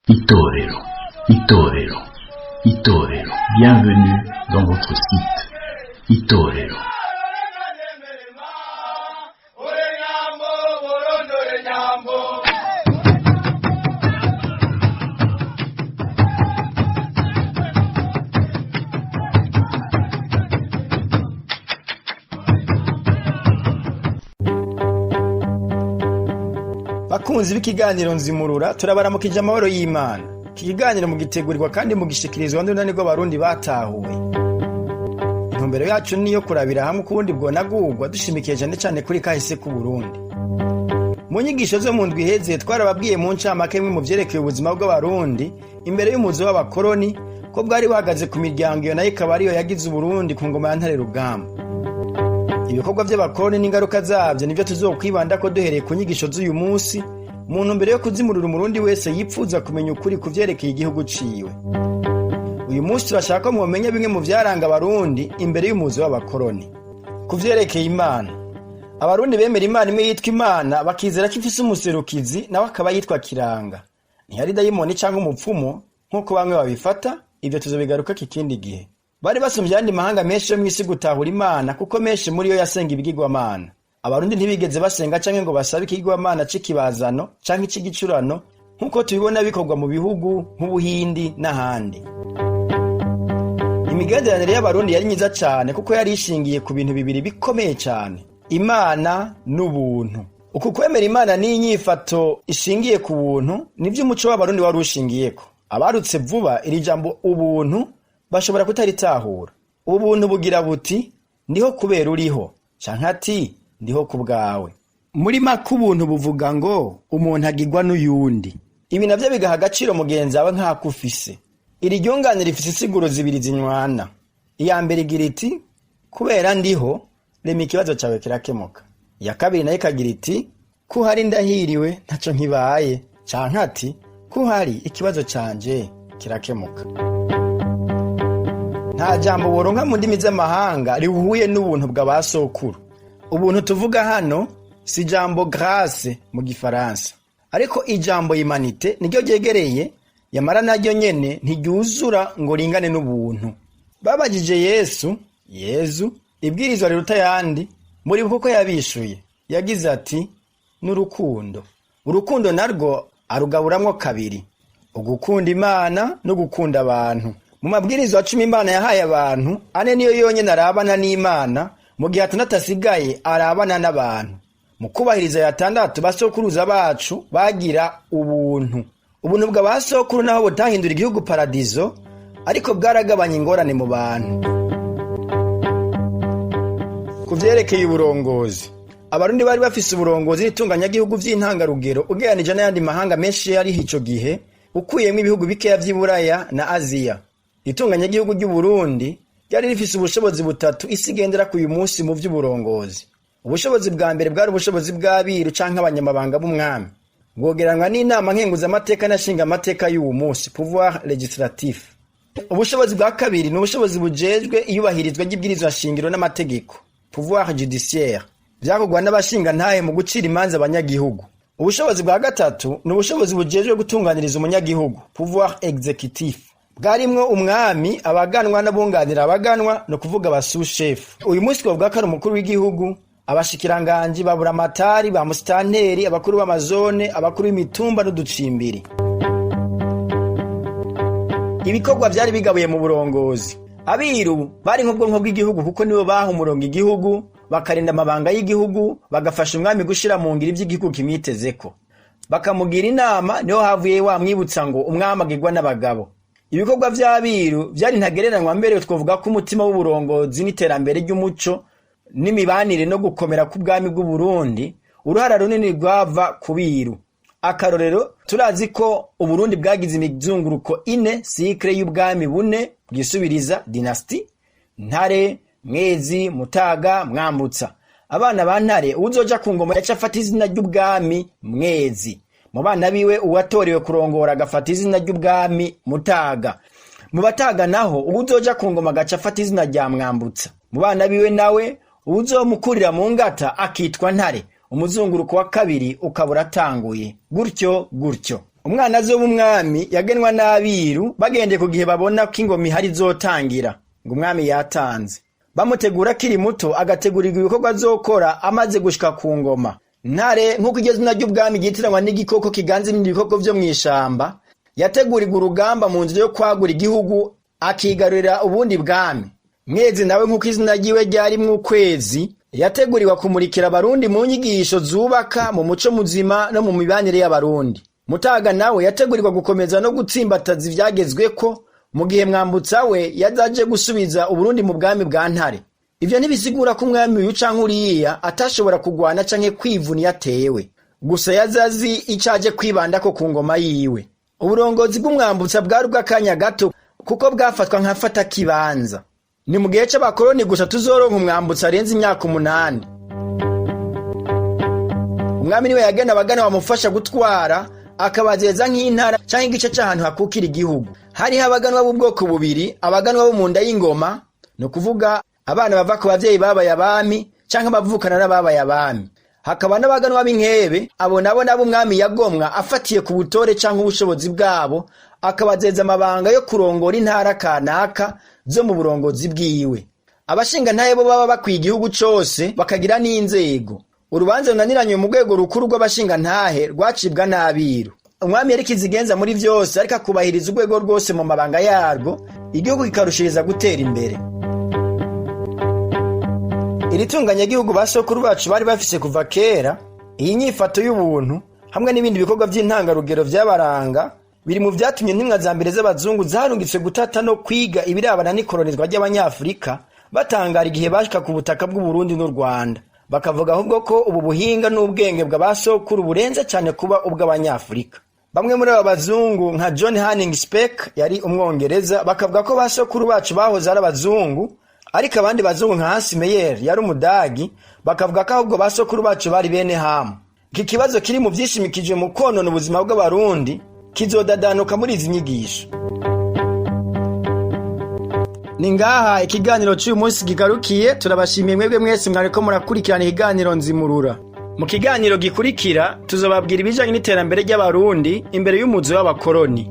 Itorero, Itorero, Itorero. Bienvenue dans votre site Itorero. Bakunzi b'ikiganiro Nzimurura, turabaramukije amahoro y'Imana. Iki kiganiro mugitegurirwa kandi mugishikirizwa n'urunani rw'Abarundi batahuwe. Intumbero yacu niyo kurabira hamwe ukubundi bwonagurwa, dushimikiye cane cane kuri kahise k'Uburundi. Mu nyigisho zo mu ndwi iheze twarababwiye mu ncamake bimwe mu vyerekeye ubuzima bw'Abarundi imbere y'umuzo w'abakoroni, ko bwari buhagaze ku miryango, iyo nayo ikaba ariyo yagize Uburundi ku ngoma ya Ntare Rugamba. Ibikorwa vy'abakoroni n'ingaruka zavyo nivyo tuzokwibandako duhereye ku nyigisho z'uyu munsi, mu ntumbero yo kuzimurira Umurundi wese yipfuza kumenya ukuri ku vyerekeye igihugu ciwe. Uyu munsi turashaka ko mwomenya bimwe mu vyaranga Abarundi imbere y'umuzo w'abakoroni. Ku vyerekeye Imana, Abarundi bemera Imana imwe yitwa Imana, bakizera ko ifise umuserukizi, nawe akaba yitwa Kiranga. Ntiyari dayimoni canke umupfumu nk'uko bamwe babifata, ivyo tuzobigarukako ikindi gihe. Bari basumvye ayandi mahanga menshi yo mw'isi gutahura Imana, kuko menshi muri yo yasenga ibigirwamana. Abarundi ntibigeze basenga canke ngo basabe ikigirwamana c'ikibazano canke c'igicurano, nk'uko tubibona bikorwa mu bihugu nk'Ubuhindi n'ahandi. Imigenderanire y'Abarundi yari myiza cane, kuko yari ishingiye ku bintu bibiri bikomeye cane: Imana n'ubuntu. Uku kwemera Imana n'inyifato ishingiye ku buntu nivyo umuco w'Abarundi wari ushingiyeko. Abarutse vuba iri jambo ubuntu bashobora kutaritahura. Ubuntu bugira buti: "Ndiho kubera uriho", canke ati: "Ndiho ku bwawe". Muri make, ubuntu buvuga ngo umuntu agirwa n'uyundi. Ibi navyo bigaha agaciro mugenzi wawe nk'ako ufise. Iri ryungane rifise insiguro zibiri zinywana. Iya mbere igira iti: "Kubera ndiho, rema ikibazo cawe kirakemuka". Iya kabiri nayo ikagira iti: "Ko uhari ndahiriwe, ntaco nkibaye", canke ati: "Ko uhari ikibazo canje kirakemuka". Nta jambo woronka mu ndimi z'amahanga rihuye n'ubuntu bwa ba sokuru. Ubuntu tuvuga hano si ijambo grâce mu gifaransa, ariko ijambo humanité niryo ryegereye, yamara naryo nyene ntiryuzura ngo ringane n'ubuntu. Babajije Yesu, Yezu, ibwirizwa riruta ayandi, muribuka uko yabishuye. Yagize ati: "N'urukundo". Urukundo narwo arugaburamwo kabiri: ugukunda Imana no gukunda abantu. Mu mabwirizwa 10 Imana yahaye abantu, ane niyo yonyene arabana n'Imana, mu gihe atandatu asigaye arabana n'abantu. Mu kubahiriza aya atandatu, basokuruza bacu bagira ubuntu. Ubuntu bwa ba sokuru naho butahindura igihugu paradizo, ariko bwaragabanya ingorane mu bantu. Ku vyerekeye uburongozi, Abarundi bari bafise uburongozi n'itunganyagihugu vy'intangarugero ugereranije n'ayandi mahanga menshi yariho ico gihe, ukuyemwo ibihugu bikeya vy'i Buraya na Aziya. Itunganyagihugu ry'Uburundi ryari rifise ubushobozi butatu isi igenderako uyu munsi mu vy'uburongozi. Ubushobozi bwa mbere bwari ubushobozi bw'abiru canke abanyamabanga b'umwami, bwogeranwa n'inama nkenguzamateka na nshingamateka y'uwu munsi, pouvoir législatif. Ubushobozi bwa kabiri ni ubushobozi bujejwe iyubahirizwa ry'ibwirizwa shingiro n'amategeko, pouvoir judiciaire, vyakorwa n'abashingantahe mu gucira imanza abanyagihugu. Ubushobozi bwa gatatu ni ubushobozi bujejwe gutunganiriza umunyagihugu, pouvoir exécutif, bwarimwo umwami, abaganwa n'abunganira abaganwa, ni ukuvuga abasushefu. Uyu munsi twovuga ko ari umukuru w'igihugu, abashikiranganji, ba buramatari, ba musitanteri, abakuru b'amazone, abakuru b'imitumba n'uducimbiri. Ibikorwa vyari bigabuye mu burongozi. Abiru bari nk'ubwonko bw'igihugu, kuko nibo baha umurongo igihugu, bakarinda amabanga y'igihugu, bagafasha umwami gushira mu ngiro ivy'igihugu kimwitezeko, bakamugira inama. Niho havuye wa mwibutsa ngo umwami agirwa n'abagabo. Ibikorwa vy'abiru vyari ntagereranywa. Mbere twovuga ko umutima w'uburongozi n'iterambere ry'umuco n'imibanire no gukomera k'ubwami bw'Uburundi, uruhara runini rwava ku biru. Akarorero, turazi ko Uburundi bwagize imizunguruko ine, cycle y'ubwami bune bwisubiriza, dynastie: Ntare, Mwezi, Mutaga, Mwambutsa. Abana ba Ntare, uwuzoja ku ngoma yaca afata izina ry'ubwami Mwezi. Mu bana biwe, uwatorewe kurongora agafata izina ry'ubwami Mutaga. Mu Bataga naho, uwuzoja ku ngoma agaca afata izina rya Mwambutsa. Mu bana biwe nawe, uwuzomukurira mu ngata akitwa Ntare. Umuzunguruko wa kabiri ukaba uratanguye gutyo gutyo. Umwana azoba umwami yagenwa n'abiru bagendeye ku gihe babona ko ingoma ihari izotangira, ngo umwami yatanze. Bamutegura akiri muto, agategurirwa ibikorwa azokora amaze gushika ku ngoma. Ntare, nk'uko iryo zina ry'ubwami ryitiranwa n'igikoko kiganza ibindi bikoko vyo mw'ishamba, yategurirwa urugamba mu nzira yo kwagura igihugu akigarurira ubundi bwami. Mwezi nawe, nk'uko izina ryiwe ryarimwo ukwezi, yategurirwa kumurikira Abarundi mu nyigisho zubaka, mu muco muzima no mu mibanire y'Abarundi. Mutaga nawe yategurirwa gukomeza no gutsimbataza ivyagezweko, mu gihe Mwambutsa we yazaje gusubiza Uburundi mu bwami bwa Ntare. Ivyo ntibisigura ko umwami uyu canke uriya atashobora kugwana canke kwivuna iyo atewe. Gusa yaza azi ico aje kwibandako ku ngoma yiwe. Uburongozi bw'Umwambutsa bwari ubw'akanya gato, kuko bwafatwa nka fatakibanza. Ni mu gihe c'abakoroni gusa tuzoronka umwambutsa arenze imyaka 8. Umwami niwe yagena abagana bamufasha gutwara, akabazeza nk'intara canke igice c'ahantu hakukira igihugu. Hariho abaganwa b'ubwoko bubiri: abaganwa bo mu nda y'ingoma, ni ukuvuga abana bava ku bavyeyi babaye abami canke abavukana n'ababaye abami. Hakaba n'abaganwa b'inkebe, abo nabo nabo umwami yagomwa afatiye ku butore canke ubushobozi bwabo, akabazeza amabanga yo kurongora intara kanaka zo mu burongozi bwiwe. Abashingantahe bo baba bakwiye igihugu cose, bakagira n'inzego. Urubanza runaniranywe mu rwego rukuru rw'abashingantahe rwacibwa n'abiru. Umwami yari kizigenza muri vyose, ariko akubahiriza urwego rwose mu mabanga yarwo, igihugu kikarushiriza gutera imbere. Iri tunganyagihugu ba sokuru bacu bari bafise kuva kera, iyi nyifato y'ubuntu hamwe n'ibindi bikorwa vy'intangarugero vyabaranga, biri mu vyatumye intumwa za mbere z'abazungu zarungitswe gutata no kwiga ibirabana n'ikoronizwa ry'Abanyafurika batangara igihe bashika ku butaka bw'Uburundi n'u Rwanda, bakavuga ahubwo ko ubu buhinga n'ubwenge bwa ba sokuru burenze cyane kuba ubw'Abanyafurika. Bamwe muri aba bazungu, nka John Hanning Speke yari Umwongereza, bakavuga ko ba sokuru bacu bahoze ari abazungu, ariko abandi bazungu nka Hans Meyer yari Umudagi bakavuga ko ahubwo ba sokuru bacu bari bene Hamu. Iki kibazo kiri mu vyishimikije mu konona ubuzima bw'Abarundi kizodadanuka muri izi nyigisho. Ni ngaha ikiganiro cy'uyu munsi kigarukiye. Turabashimiye mwebwe mwese mwariko murakurikirana ikiganiro Nzimurura. Mu kiganiro gikurikira tuzobabwira ibijanye n'iterambere ry'Abarundi imbere y'umuzi w'abakoroni.